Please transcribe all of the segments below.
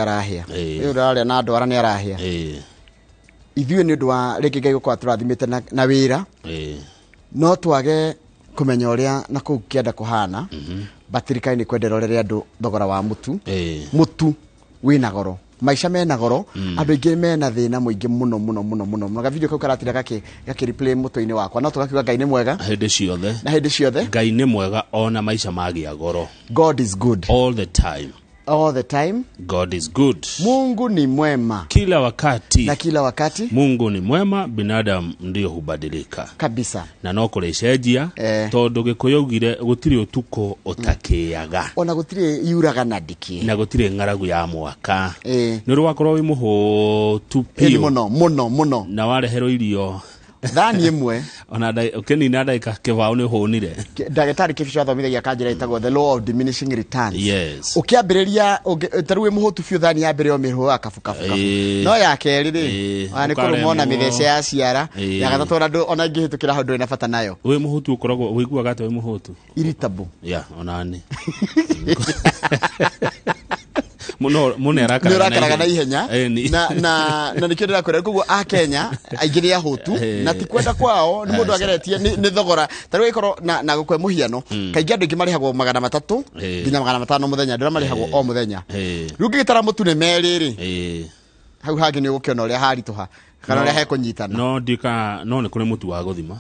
Arahĩa rĩu ũrarĩa na ndwara nĩ arahĩa. Ithuĩ nĩ ũndũ wa rĩngĩ Ngai gũkorwo atũrathimĩte na wĩra, no twage kũmenya ũrĩa na kũu kĩanda kũhana, but thirikari nĩ kwenda ĩrorere andũ thogora wa mũtu. Mũtu wĩna goro, maica mena goro, andũ aingĩ mena thĩna mũingĩ mũno mũno mũno mũno mũno. Gavideo kau karatira gakĩ replay mũtwe-inĩ wakwa, no tũgakiuga Ngai nĩ mwega hĩndĩ ciothe. Na hĩndĩ ciothe. Ngai nĩ mwega ona maica magĩa goro. God is good all the time. All the time. God is good. Mungu ni mwema kila wakati. Na kila wakati. Mungu ni mwema, binadamu ndio hubadilika. Kabisa. Na no kũrĩcenjia, tondũ Gĩkũyũ augire gũtirĩ ũtukũ ũtakĩaga. Ona gũtirĩ yuraga na ndiki. Na gũtirĩ ng'aragu ya mwaka. Nĩ ũrĩ wakorwo wĩ mũhũtu Ĩni. Biũ. Mũno mũno mũno. Na wareherwo irio thani ĩmwe. Ona ũkĩnina ndagĩka kĩbaũ nĩ ũhũnire. Ndagĩtarĩ Kĩbico athomithagia kanjĩra ĩtagwo the law of diminishing returns. Yes. Ũkĩambĩrĩria ta rĩu wĩ mũhũtu biũ, thani ya mbere ũmĩhũaga kabu kabu kabu. No ya kerĩ rĩ, ona nĩ kũrũmwo na ũkaremwo. Mĩthece ya ciara. Ya gatatũ ona ona ingĩhĩtũkĩra hau ndũrĩ na bata nayo. Wĩ mũhũtu ũkoragwo ũiguaga atĩa wĩ mũhũtu? Irritable. Ya onani mũno mũno. Nĩ ũrakaraga na ihenya. Ĩni. Na nĩkĩo ndĩrakwĩra koguo a Kenya aingĩ nĩ ahũtu, na ti kwenda kwao, nĩ mũndũ ageretie nĩ thogora. Ta rĩu ĩkorwo na gũkwe mũhiano, kaingĩ andũ aingĩ marĩhagwo 300 nginya 500 mũthenya, andũ arĩa marĩhagwo o mũthenya. Rĩu ũngĩgĩtara mũtu nĩ merĩ rĩ, hau hangĩ nĩ ũgũkĩona ũrĩa haritũha kana ũrĩa hekũnyitana. No ndika no nĩ kũrĩ mũtu wa gũthima.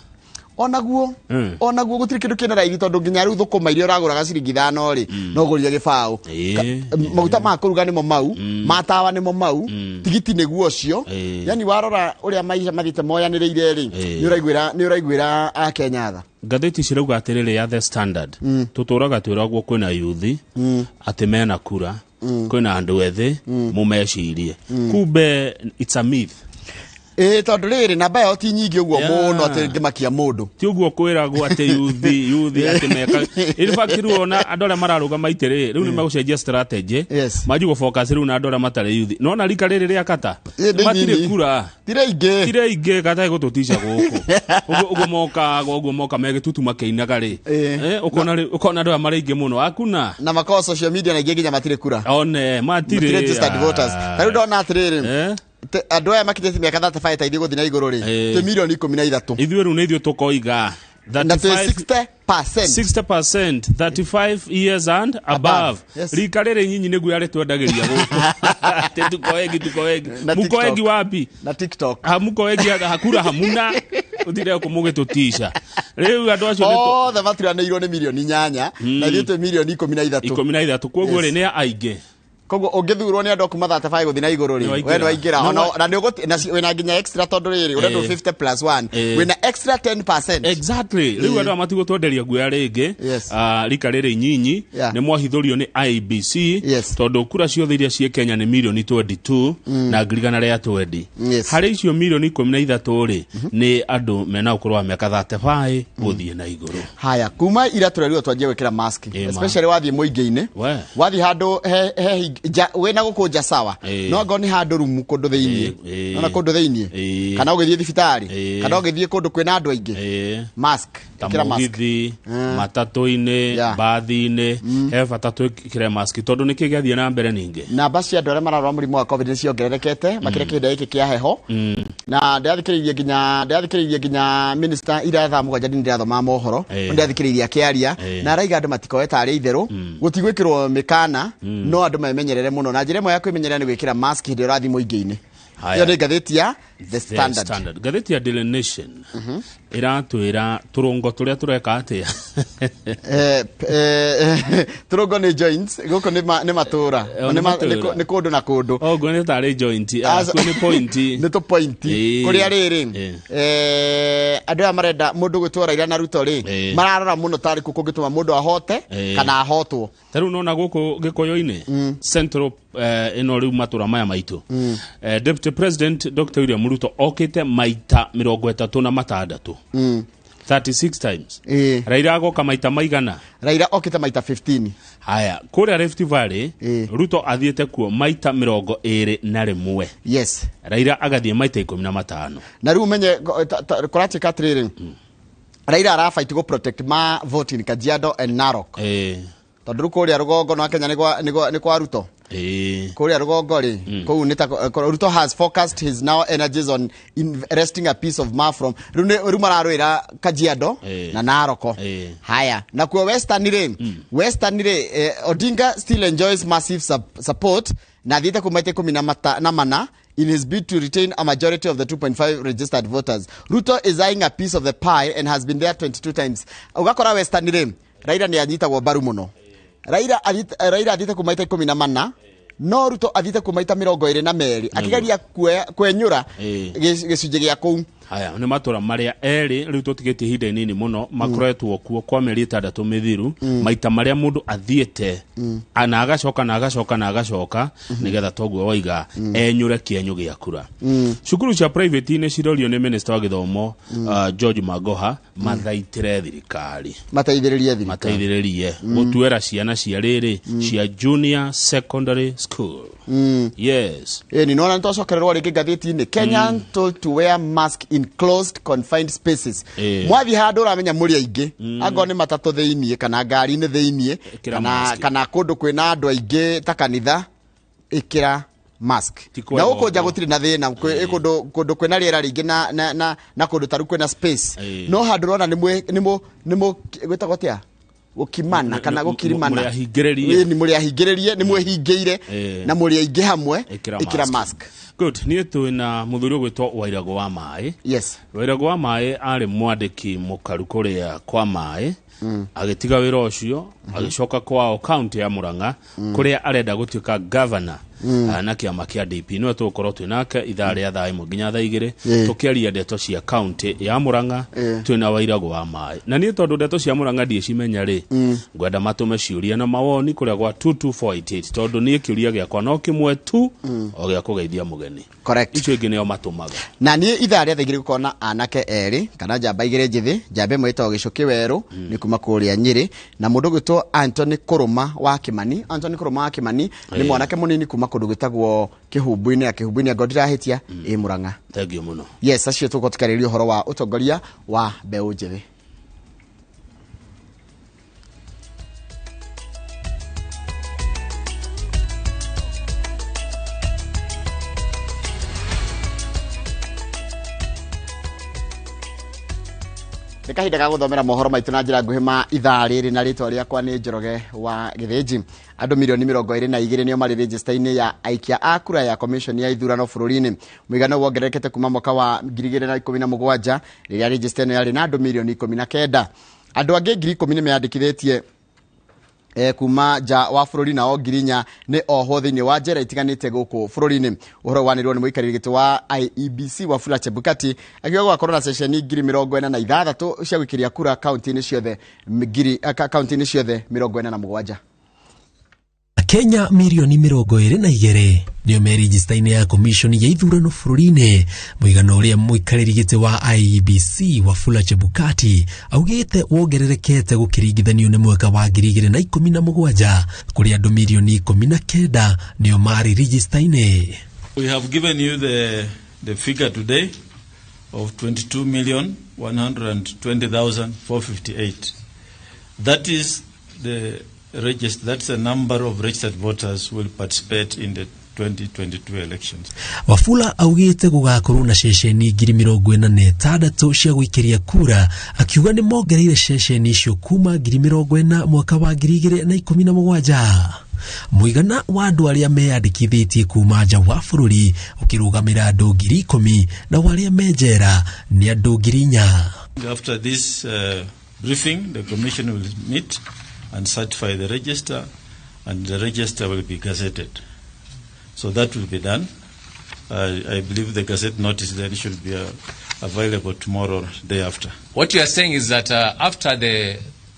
Onaguo. Onaguo gũtirĩ kĩndũ kĩna raithi, tondũ nginya rĩu thũkũma iria ũragũraga ciringi 5 rĩ, no ũgũrire gĩbaũ. Maguta ma kũruga nĩmo mau, ma tawa nĩmo mau, tigiti nĩguo ũcio. Yani warora ũrĩa maica mathiĩte moyanĩrĩire rĩ, nĩ ũraiguĩra akenya tha. Ngathĩti cirauga atĩrĩrĩ, ya The Standard, tũtũraga twĩragwo kwĩna yuthi atĩ mena kura, kwĩna andũ ethĩ mũmecirie, kumbe it's a myth. Ĩĩ, tondũ rĩrĩ namba yao ti nyingĩ ũguo mũno atĩ ngĩmakia mũndũ. Ti ũguo kwĩragwo atĩ yuthi yuthi atĩ meka. In fact, rĩu ona andũ arĩa mararũgama itĩ rĩ, rĩu nĩ megũcenjia strategy. Manji gũ focus rĩu na andũ arĩa matarĩ yuthi, nona rika rĩrĩ rĩa kata Ĩ, nĩ matirĩ nyinyi. kura. Tirĩ aingĩ. Tirĩ aingĩ kata ĩgũtũtica gũkũ ũguo ũguo mokaga ũguo moka megĩtutu makĩinaga rĩ. Ũkona andũ aya marĩ aingĩ mũno akuna. Na makorwo social media na ingĩ nginya matirĩ kura. One matirĩ. Matirĩ registered voters. Ta rĩu ndona atĩrĩrĩ, andũ aya makĩtie mĩaka 35 ta ithiĩ gũthiĩ na igũrũ rĩ, twĩ mirioni 13. Ithuĩ rĩu nĩ ithuĩ tũkoiga Na twĩ 35 60%. 60%, 35 years and above. Above, yes. Rika rĩrĩ nyinyi nĩguo yarĩ twendagĩria gũkũ atĩ tuko wengi, tuko wengi. Na Muko TikTok. wengi wapi? Na TikTok. Hamuko wengi, hakura hamuna ũtire kũmũgĩtũtisha rĩu andũ acio nĩ Othe maturanĩirwo nĩ mirioni 8, na ithuĩ twĩ mirioni 13. 13, koguo rĩ nĩ aingĩ. Koguo ũngĩthurwo nĩ andũ a kuma 35 gũthiĩ na igũrũ rĩ, Nĩ waingĩra. we nĩ waingĩra. No Na nĩ ũgũti na wĩna nginya extra, tondũ rĩrĩ ũrendwo 50 plus 1, wĩna extra 10%. Exactly, rĩu andũ aya matigũtwenderia guoya rĩngĩ. Ah, rika rĩrĩ inyinyi nĩ mwahithũrio nĩ IEBC, tondũ kura ciothe iria ciĩ Kenya nĩ mirioni 22 na 120,000. Harĩ icio mirioni 13 rĩ, nĩ andũ mena ũkũrũ wa mĩaka 35 gũthiĩ na igũrũ. Haya, kuma ira tũrerirwo twanjie gwĩkĩra mask, Ĩ, ma. especially wathiĩ mũingĩ-inĩ, We. wathiĩ handũ he wĩna gũkũ nja sawa, no angorwo nĩ handũ rumu kũndũ thĩiniĩ, nona kũndũ thĩiniĩ, kana ũgĩthiĩ thibitarĩ, kana ũgĩthiĩ kũndũ kwĩna andũ aingĩ, mask. Ta ĩkĩra mask. Mũgithi, matatũ-inĩ, mbathi-inĩ, he bata twĩkĩre mask, tondũ nĩkĩ gĩathiĩ na mbere ningĩ? Namba cia andũ arĩa mararwara mũrimũ wa COVID nĩ ciongererekete makĩria kĩhinda gĩkĩ kĩa heho, na ndĩrathikĩrĩirie nginya minister ira thaa 7 ndĩ ndĩrathomaga mohoro. Ndĩrathikĩrĩirie akĩaria na araiga andũ matikoe tarĩ itherũ, gũtigwĩkĩrwo mĩkana, no andũ memenyerere mũno, na njĩra ĩmwe ya kwĩmenyerera nĩ gwĩkĩra mask hĩndĩ ĩrĩa ũrathiĩ mũingĩ-inĩ. Haya. Ĩyo nĩ ngathĩti ya The The Standard. Standard. Ngathĩti ya Daily Nation ĩratwĩra tũrũngo tũrĩa tũreka atĩa? Tũrũngo nĩ joints, gũkũ nĩ matũra. Oh, nĩ matũũra. Nĩ kũndũ na kũndũ. Oguo nĩ tarĩ joint, ah, kuo nĩ point. Nĩ tũ point. Kũrĩa rĩrĩ, andũ aya marenda mũndũ gwĩtwo Raila na Ruto rĩ, mararora mũno tarĩ kũ kũngĩtũma mũndũ ahote kana ahotwo. Ta rĩu nona gũkũ Gĩkũyũ-inĩ Central, ĩno rĩu matũra maya maitũ, Deputy President Dr William Ruto okĩte maita 36, 36 times. Raila agoka maita maigana? Raila okĩte maita 15. Haya, kũrĩa Rift Valley, Ruto athiĩte kuo maita 21. Raila agathiĩ maita 15. Na rĩu ũmenye kũratuĩka atĩrĩrĩ, Raila arafight go protect ma vote in Kajiado and Narok, tondũ rĩu kũrĩa rũgongo na Kenya nĩ kwa Ruto. Kũrĩa rũgongo rĩ, kũu nĩ ta Ruto has focused his now energies on wresting a piece of map from rĩu mararũĩra Kajiado na Naroko. Haya, nakuo Western rĩ, Western rĩ, Odinga still enjoys massive support na thiĩte kuma ita 14 in his bid to retain a majority of the 2.5 registered voters. Ruto is eyeing a piece of the pie and has been there 22 times. Ũgakora Western rĩ, Raila nĩ anyitagwo mbaru mũno. Raila athiĩte kuma ita 14, no Ruto athiĩte kuma ita 22 akĩgeria kwenyũra gĩcunjĩ gĩa kũu. Haya, nĩ matũra marĩa erĩ rĩu tũtigĩtie ihinda inini mũno makoretwo kuo kwa mĩeri 6 mĩthiru, maita marĩa mũndũ athiĩte na agacoka na agacoka na agacoka nĩgetha toguo waiga enyũre kĩenyũ gĩa kura. Cukuru cia private nĩ cirorio nĩ minister wa gĩthomo George Magoha mathaitĩre thirikari, mateithĩrĩrie thirikari, mateithĩrĩrie gũtuĩra ciana cia rĩrĩ cia junior secondary school. Yes. Ni nona nitwacokererwo rĩngĩ ngathĩti-inĩ. Kenyan told to wear mask in closed confined spaces. Mwathi handũ ũramenya mũrĩ aingĩ, angorwo nĩ matatũ thĩiniĩ kana ngari-inĩ thĩiniĩ kana kũndũ kwĩna andũ aingĩ ta kanitha, ĩkĩra mask. Na gũkũ nja gũtirĩ na thĩna, kũndũ kwĩna rĩera rĩingĩ na kũndũ taru kwĩna space. No handũ ũrona nĩ gwĩtagwo atĩa? Gũkimana kana gũkirimana. Nĩ mũrĩ ahingĩrĩrie, nĩ mwĩhingĩire na mũrĩ aingĩ hamwe, ĩkĩra mask. Good. Niĩ twĩna mũthuri ũgwĩtwo Wairagũ wa Maĩ. Yes. Wairagũ wa Maĩ arĩ mwandĩki mũkaru kũrĩa kwa Maĩ, agĩtiga wĩra ũcio, agĩcoka kwao county ya Murang'a kũrĩa arenda gũtuĩka governor na kĩama kĩa DP. Nĩwe tũgũkorwo twĩ nake ithaa rĩa thaa 1 nginya thaa 2 tũkĩaria ndeto cia county ya Murang'a. Twĩna Wairagũ wa Maĩ. Na niĩ tondũ ndeto cia Murang'a ndiĩcimenya rĩ, ngwenda matũme ciũria na mawoni kũrĩa gwa 22488 tondũ niĩ kĩũria gĩakwa no kĩmwe tu, o gĩa kũgeithia mũgeni. Correct. Icio ingĩ nĩo matũmaga. Na niĩ ithaa rĩa thaa 2 gũkorwo na anake erĩ kana njamba igĩrĩ njĩthĩ, njamba ĩmwe ĩtagwo Gĩcũkĩ Werũ nĩ kuma kũrĩa Nyĩrĩ, na mũndũ ũgwĩtwo Anthony Kũrũma wa Kĩmani. Anthony Kũrũma wa Kĩmani nĩ mwanake mũnini kuma kũndũ gwĩtagwo Kĩhumbu-inĩ, ya Kĩhumbu-inĩ angorwo ndirahĩtia, ĩ Murang'a. Thank you mũno. Yes, acio tũgũkorwo tũkĩarĩrĩria ũhoro wa ũtongoria wa mbeũ njĩthĩ. Nĩ kahinda ga gũthomera mohoro maitũ na njĩra nguhĩ ma ithaa rĩrĩ, na rĩtwa rĩakwa nĩ Njoroge wa Gĩthĩnji. Andũ milioni 22 nĩo marĩ register-inĩ ya aikia a kura ya commission ya ithurano bũrũri-inĩ. Mũigana ũyũ wongererekete kuma mwaka wa 2017 rĩrĩa register ĩno yarĩ na andũ milioni 19. Andũ angĩ 10,000 nĩ meyandĩkithĩtie kuma nja wa bũrũri, nao 4,000 nĩ ohwo thĩinĩ wa njera itiganĩte gũkũ bũrũri-inĩ. Ũhoro wanĩrĩrwo nĩ mũikarĩri gĩtĩ wa IEBC Wafula Chebukati akiuga gũgakorwo na ceceni 46,000 cia gũikĩria kura kaunti-inĩ ciothe kaunti-inĩ ciothe 47. Kenya milioni 22 nĩo me register-inĩ ya commission ya ithurano bũrũri-inĩ. Mũigana ũrĩa mũikarĩri gĩtĩ wa IEBC Wafula Chebukati augĩte wongererekete gũkĩringithanio nĩ mwaka wa 2017 kũrĩa andũ milioni 19 nĩo marĩ register-inĩ. We have given you the figure today of 22,120,458. That is the register, that's the number of registered voters who will participate in the 2022 elections. Wafula augĩte gũgakorwo na ceceni 46,000 cia gũikĩria kura, akiuga nĩ mongereire ceceni icio kuma 40,000 mwaka wa 2017. Mũigana wa andũ arĩa meyandĩkithĩtie kuma nja wa bũrũri ũkĩrũgamĩra andũ 10,000 na arĩa me njera nĩ andũ 4,000. After this briefing, the commission will meet and certify the register, and the register will be gazetted. So that will be done. I believe the gazette notice then should be available tomorrow, day after. What you are saying is that after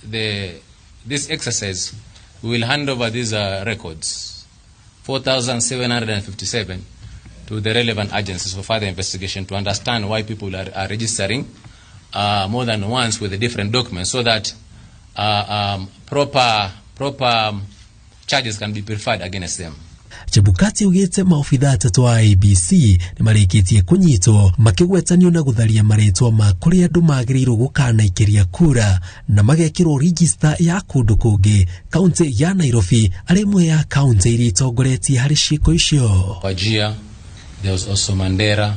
this exercise, we will hand over these records, 4,757, to the relevant agencies for further investigation to understand why people are registering more than once with the different documents, so that proper charges can be preferred against them. Chebukati augĩte maobitha atatũ a IEBC nĩmarĩkĩtie kũnyitwo makĩgwetanio na gũtharia marĩtwa ma kũrĩa andũ magĩrĩirwo gũkanaikĩria kura na magekĩrwo register ya kũndũ kũngĩ. Kaunti ya Nairobi arĩ ĩmwe ya kaunti iria itongoretie harĩ ciĩko icio. Wajir, there was also Mandera,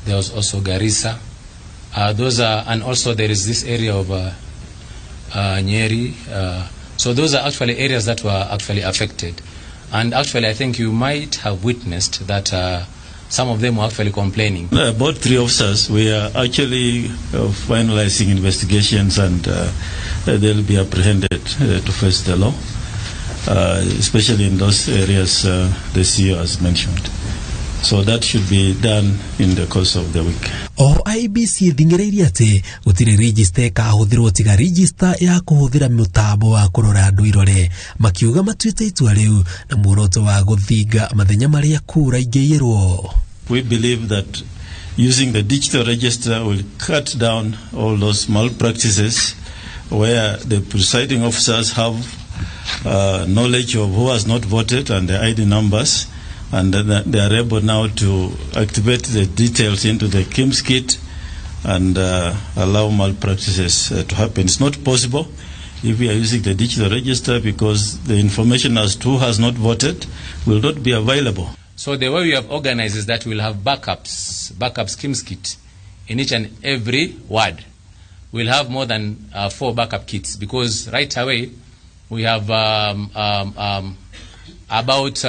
there was also Garissa. Those are, and also there is this area of Nyeri. So those are actually areas that were actually affected. And actually I think you might have witnessed that some of them were actually complaining. About 3 officers, we are actually finalizing investigations, and they'll be apprehended to face the law, especially in those areas the CEO has mentioned. So that should be done in the course of the week. O IEBC ĩthing'ĩrĩirie atĩ gũtirĩ register ĩkahũthĩrwo tiga register ya kũhũthĩra mũtambo wa kũrora andũ irore, makiuga matuĩte itua rĩu na muoroto wa gũthinga mathenya marĩa kura ingĩiyĩrwo. We believe that using the digital register will cut down all those malpractices where the presiding officers have knowledge of who has not voted and the ID numbers, and then they are able now to activate the details into the KIMS kit and allow malpractices to happen. It's not possible if we are using the digital register, because the information as to who has not voted will not be available. So the way we have organized is that we'll have backup KIMS kit in each and every ward. We'll have more than 4 backup kits, because right away we have about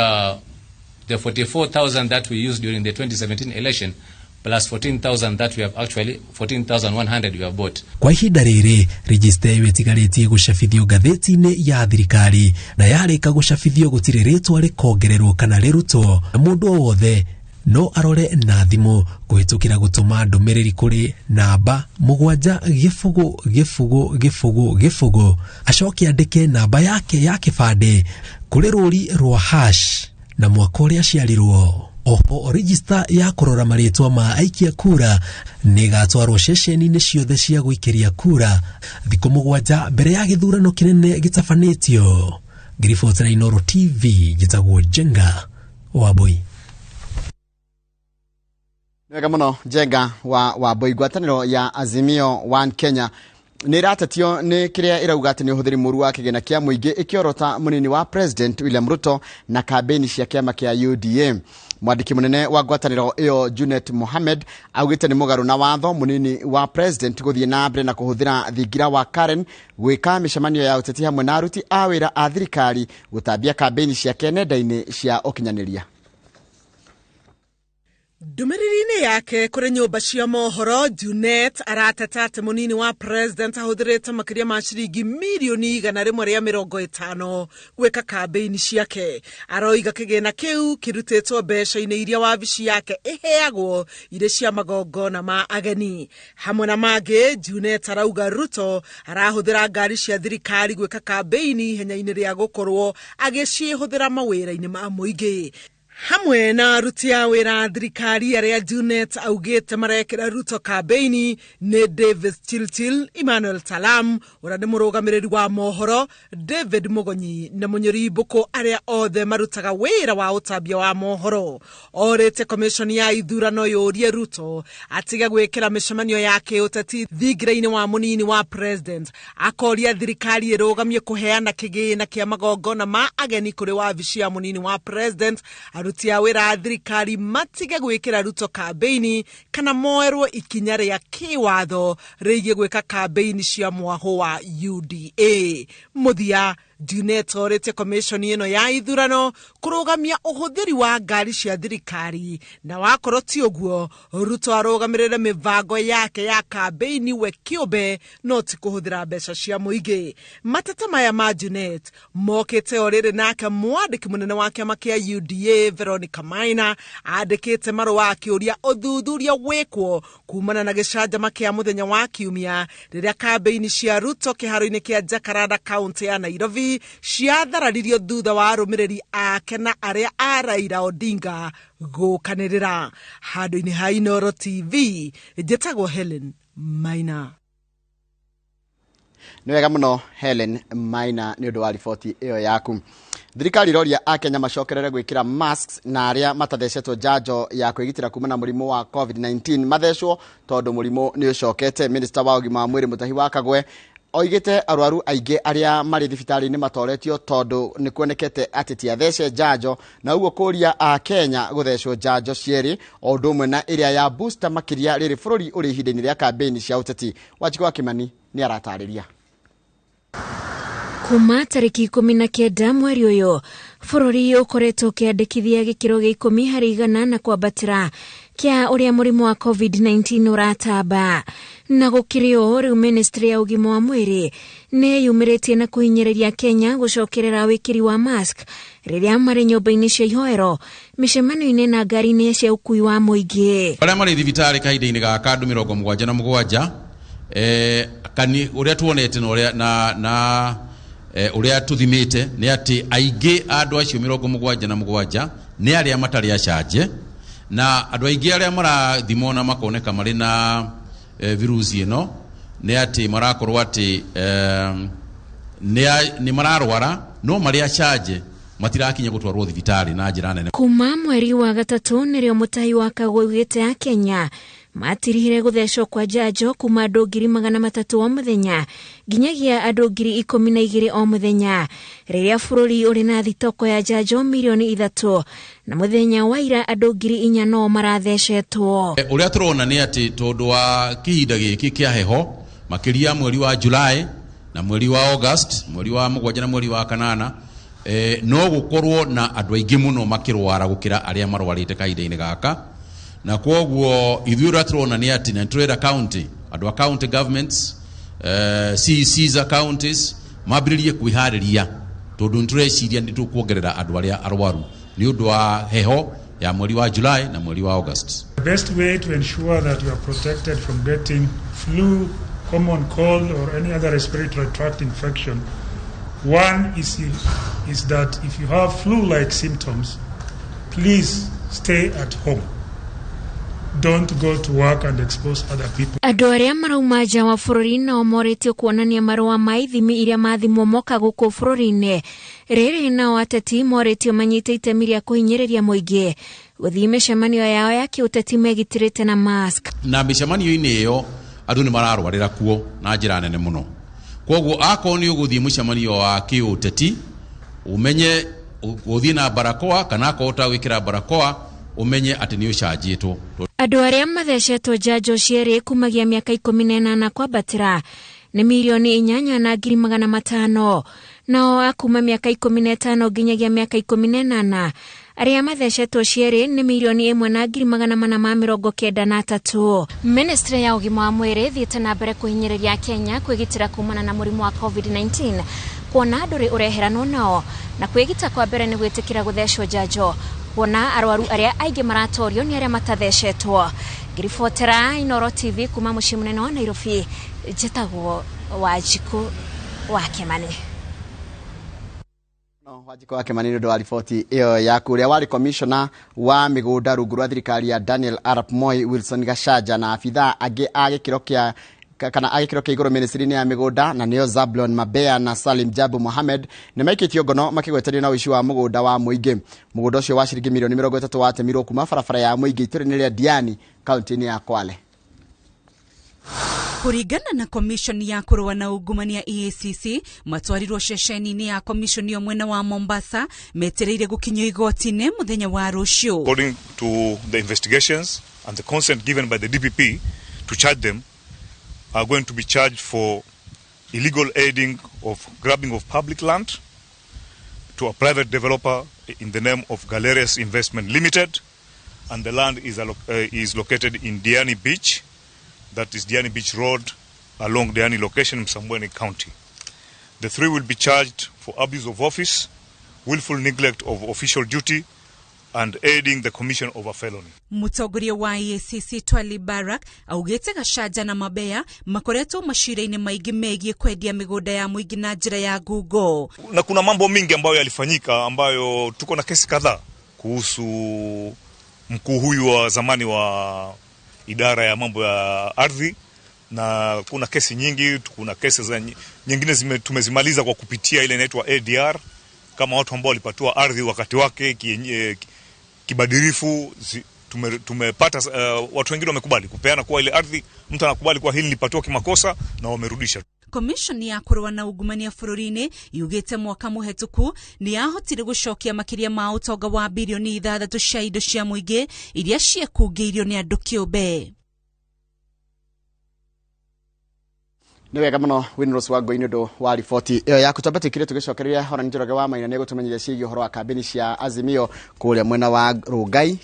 the 44,000 that we used during the 2017 election, plus 14,000 that we have actually, 14,100 we have bought. Kwa ihinda rĩrĩ, register ĩyo ĩtigarĩtie gũcabithio ngathĩti-inĩ ya thirikari, na yarĩka gũcabithio gũtirĩ rĩtwa rĩkongererwo kana rĩrutwo, na mũndũ o wothe no arore na thimũ kũhĩtũkĩra gũtũma ndũmĩrĩri kũrĩ namba 7 0 0 0 0, acoke andĩke namba yake ya kĩbandĩ kũrĩ rũri rwa hash na mwaka ũrĩa aciarirwo. Oho register ya kũrora marĩtwa ma aikia kura nĩ ĩgatwarwo ceceni-inĩ ciothe cia gũikĩria kura thikũ 7 mbere ya gĩthurano kĩnene gĩtabanĩtio. Ngiribotera Inooro TV, njĩtagwo Njenga Wambui. Wega mũno Njenga wa Wambui. Ngwatanĩro ya Azimio One Kenya nĩ ĩratetio nĩ kĩrĩa ĩrauga atĩ nĩ ũhũthĩri mũru wa kĩgĩna kĩa mũingĩ ĩkĩorota mũnini wa President William Ruto na kambĩini cia kĩama kĩa UDA. Mwandĩki mũnene wa ngwatanĩro ĩyo Junet Mohamed augĩte nĩ mũgarũ na watho mũnini wa President gũthiĩ na mbere na kũhũthĩra thingira wa Karen gwĩka mĩcemanio ya ũteti hamwe na aruti a wĩra a thirikari gũtambia kambĩini ciake nenda-inĩ cia ũkinyanĩria. Ndũmĩrĩri-inĩ yake kũrĩ nyũmba cia mohoro, Junet arateta atĩ mũnini wa President ahũthĩrĩte makĩria ma ciringi mirioni 150 gwĩka kambĩini ciake. Aroiga kĩgĩna kĩu kĩrutĩtwo mbeca-inĩ iria wabici yake ĩheagwo irĩ cia magongona ma ageni. Hamwe na mangĩ, Junet arauga Ruto arahũthĩra ngari cia thirikari gwĩka kambĩini ihenya-inĩ rĩa gũkorwo agĩcihũthĩra mawĩra-inĩ ma mũingĩ. Hamwe na aruti a wĩra thirikari arĩa Junet augĩte marekĩra Ruto kambĩini nĩ Davis Chilchil, Emmanuel Talam ũrĩa nĩ mũrũgamĩrĩri wa mohoro, David Mugonyi na Mũnyũri Mbũkũ, arĩa othe marutaga wĩra wa ũtambia wa mohoro. Orĩte commission ya ithurano yũrie Ruto atige gwĩkĩra mĩcemanio ya kĩũteti thingira-inĩ wa mũnini wa President, akoria thirikari ĩrũgamie kũheana kĩgĩna kĩa magongona ma ageni kũrĩ wabici ya mũnini wa President, aruti a wĩra a thirikari matige gwĩkĩra Ruto kambĩini kana moerwo ikinya rĩa kĩwatho rĩgiĩ gwĩka kambĩini cia mwahũ wa UDA. Mũthia, Junet orĩtie commission ĩno ya ithurano kũrũgamia ũhũthĩri wa ngari cia thirikari, na wakorwo ti ũguo Ruto arũgamĩrĩre mĩbango yake ya kambĩini we kĩũmbe no ti kũhũthĩra mbeca cia mũingĩ. Mateta maya ma Junet mokĩte o rĩrĩ nake mwandĩki mũnene wa kĩama kĩa UDA Veronica Maina andĩkĩte marũa akĩũria ũthuthuria wĩkwo kumana na gĩcanjama kĩa mũthenya wa kiumia rĩrĩa kambĩini cia Ruto kĩharo-inĩ kĩa Jacaranda kaunti ya Nairobi ciathararirio thutha wa arũmĩrĩri ake na arĩa a Raila Odinga gũkanĩrĩra. Handũ-inĩ ha Inooro TV, njĩtagwo Helen Maina. Nĩ wega mũno Helen Maina nĩ ũndũ wa riboti ĩyo yaku. Thirikari iroria akenya macokerere gwikira masks na aria matathecetwo njanjo ya kwigitira kuma na murimu wa COVID-19 mathecwo tondu murimu ni ucokete. Minister wa ũgima wa mwĩrĩ Mutahi wa Kagwe oigite arwaru aingĩ arĩa marĩ thibitarĩ-inĩ matoretio tondu nĩ kuonekete atĩ ti athece njanjo, na ũguo kũria a Kenya gũthecwo njanjo cierĩ o ũndũ ũmwe na ĩrĩa ya booster makĩria rĩrĩ bũrũri ũrĩ ihinda-inĩ rĩa kambĩini cia ũteti. Wanjikũ wa Kimani nĩ aratarĩria. Kuma tarĩki 19 mweri ũyũ bũrũri ũkoretwo ũkĩandĩkithia gĩkĩro gĩa 10 harĩ igana na kwambatĩra kĩa ũrĩa mũrimũ wa COVID-19 ũratamba. Na gũkĩrĩ ũũ rĩu ministry ya ũgima wa mwĩrĩ nĩ yumĩrĩtie na kũhinyĩrĩria Kenya gũcokerera wĩkĩri wa mask rĩrĩa marĩ nyũmba-inĩ cia ihoero, mĩcemanio-inĩ na ngari-inĩ cia ũkui wa mũingĩ. Arĩa marĩ thibitarĩ kahinda-inĩ gaka andũ 77 kani ũrĩa tuonete na ũrĩa na ũrĩa tũthimĩte nĩ atĩ aingĩ andũ acio 77 nĩ arĩa matarĩ acanje, na andũ aingĩ arĩa marathimwo na makoneka marĩ na virusi ĩno nĩ atĩ marakorwo atĩ nĩ mararwara no marĩ acanje matirakinya gũtwarwo thibitarĩ na njĩra nene. Kuma mweri wa gatatũ nĩrĩo Mutahi wa Kagwe augĩte a Kenya matirihire gũthecwo kwa njanjo kuma andũ 300,000 o mũthenya nginyagia andũ 12,000 o mũthenya, rĩrĩa bũrũri ũrĩ na thitoko ya njanjo mirioni 3 na mũthenya wa ira andũ 4,000 no marathecetwo. Ũrĩa tũrona nĩ atĩ tondũ wa kĩhinda gĩkĩ kĩa heho makĩria mweri wa July na mweri wa August, mweri wa 7 na mweri wa 8, no gũkorwo na andũ aingĩ mũno makĩrwara gũkĩra arĩa marwarĩte kahinda-inĩ gaka. Na kwoguo ithuĩ ũrĩa tũrona nĩ atĩ na nĩtũrenda county, andũ a county governments, CECs a counties mambĩrĩrie kwĩharĩria tondũ nĩtũreciria nĩ tũkuongerera andũ arĩa arwaru nĩ ũndũ wa heho ya mweri wa July na mweri wa August. The best way to ensure that you are protected from getting flu, common cold or any other respiratory tract infection, one is that if you have flu-like symptoms, please stay at home. Don't go to work and expose other people. Andũ arĩa marauma nja wa bũrũri nao morĩtio kuonania marũa ma ithimi iria mathimwo moka gũkũ bũrũri-inĩ. Rĩrĩ nao ateti morĩtio manyite itemi rĩa kũhinyĩrĩria mũingĩ gũthiĩ mĩcemanio yao ya kĩũteti megitĩrĩte na mask. Na mĩcemanio-inĩ ĩyo andũ nĩ mararwarĩra kuo na njĩra nene mũno. Kwoguo akorwo nĩ ũgũthiĩ mũcemanio wa kĩũteti ũmenye ũthiĩ na barakoa, kana akorwo ũtagwĩkĩra barakoa ũmenye atĩ nĩ ũcanjĩtwo. Andũ arĩa mathecetwo njanjo cierĩ kumagia mĩaka 18 kwambatĩra nĩ mirioni 8,500,000, nao a kuma mĩaka 15 nginyagia mĩaka 18 arĩa mathecetwo cierĩ nĩ mirioni 1,493. Ministry ya ũgima wa mwĩrĩ thiĩte na mbere kũhinyĩrĩria Kenya kwĩgitĩra kumana na mũrimũ wa COVID-19 kuona ndũrĩ ũreheranwo nao, na kwĩgita kwa mbere nĩ gwĩtĩkĩra gũthecwo njanjo kuona arwaru arĩa aingĩ maratorio nĩ arĩa matathecetwo. Ngiribotera Inooro TV kuma mũciĩ mũnene wa Nairobi, njĩtagwo Wanjikũ wa Kimani. Wanjikũ wa Kimani nĩ ũndũ wa riboti ĩyo yaku. Ũrĩa warĩ commissioner wa mĩgũnda rungu rwa thirikari ya Daniel Arap Moi, Wilson Gachanja, na abithaa angĩ a gĩkĩro kĩa kana a gĩkĩro kĩa igũrũ ministry-inĩ ya mĩgũnda, na nĩo Zablon Mabea na Salim Jabu Mohamed, nĩ maikĩtio ngono makĩgwetanio na ũici wa mũgũnda wa mũingĩ. Mũgũnda ũcio wa ciringi mirioni 30 watemirwo kuma barabara ya mũingĩ itũũra-inĩ rĩa Diani kaunti-inĩ ya Kwale. Kũringana na commission ya kũrũa na ungumania EACC, matwarirwo ceceni-inĩ ya commission yo mwena wa Mombasa metereire gũkinyio igoti-inĩ mũthenya wa rũciũ. According to the investigations and the consent given by the DPP to charge them, are going to be charged for illegal aiding of grabbing of public land to a private developer in the name of Galerius Investment Limited, and the land is located in Diani Beach, that is Diani Beach Road, along Diani location in Msambweni County. The three will be charged for abuse of office, willful neglect of official duty, and aiding the commission of a felony. Mũtongoria wa EACC Twali Barak augĩte Gachanja na Mabea makoretwo macira-inĩ maingĩ megiĩ kwendia mĩgũnda ya mũingĩ na njĩra ya ngungo. Na kuna mambo mingi ambayo yalifanyika, ambayo tuko na kesi kadhaa kuhusu mkuu huyu wa zamani wa idara ya mambo ya ardhi, na kuna kesi nyingi, kuna kesi za nyingine tumezimaliza kwa kupitia ile inaitwa ADR, Kama watu ambao walipatiwa ardhi wakati wake kibadilifu, tumepata watu wengine wamekubali kupeana kuwa ile ardhi, mtu anakubali kuwa hili nilipatiwa kimakosa na wamerudisha. Commission ya kũrũa na ungumania bũrũri-inĩ yugĩte mwaka mũhetũku nĩ yahotire gũcokia makĩria ma ũtonga wa birioni 6 cia indo cia mũingĩ iria ciekungĩirio nĩ andũ kĩũmbe. Nĩ wega mũno Winrose wa Ngoi nĩ ũndũ wa riboti ĩyo yaku. Twambe tũikire tũgĩcokereria Hora Njoroge wa Maina nĩ gũtũmenyithia ciĩgiĩ ũhoro wa kambĩni cia Azimio kũrĩa mwena wa Rongai.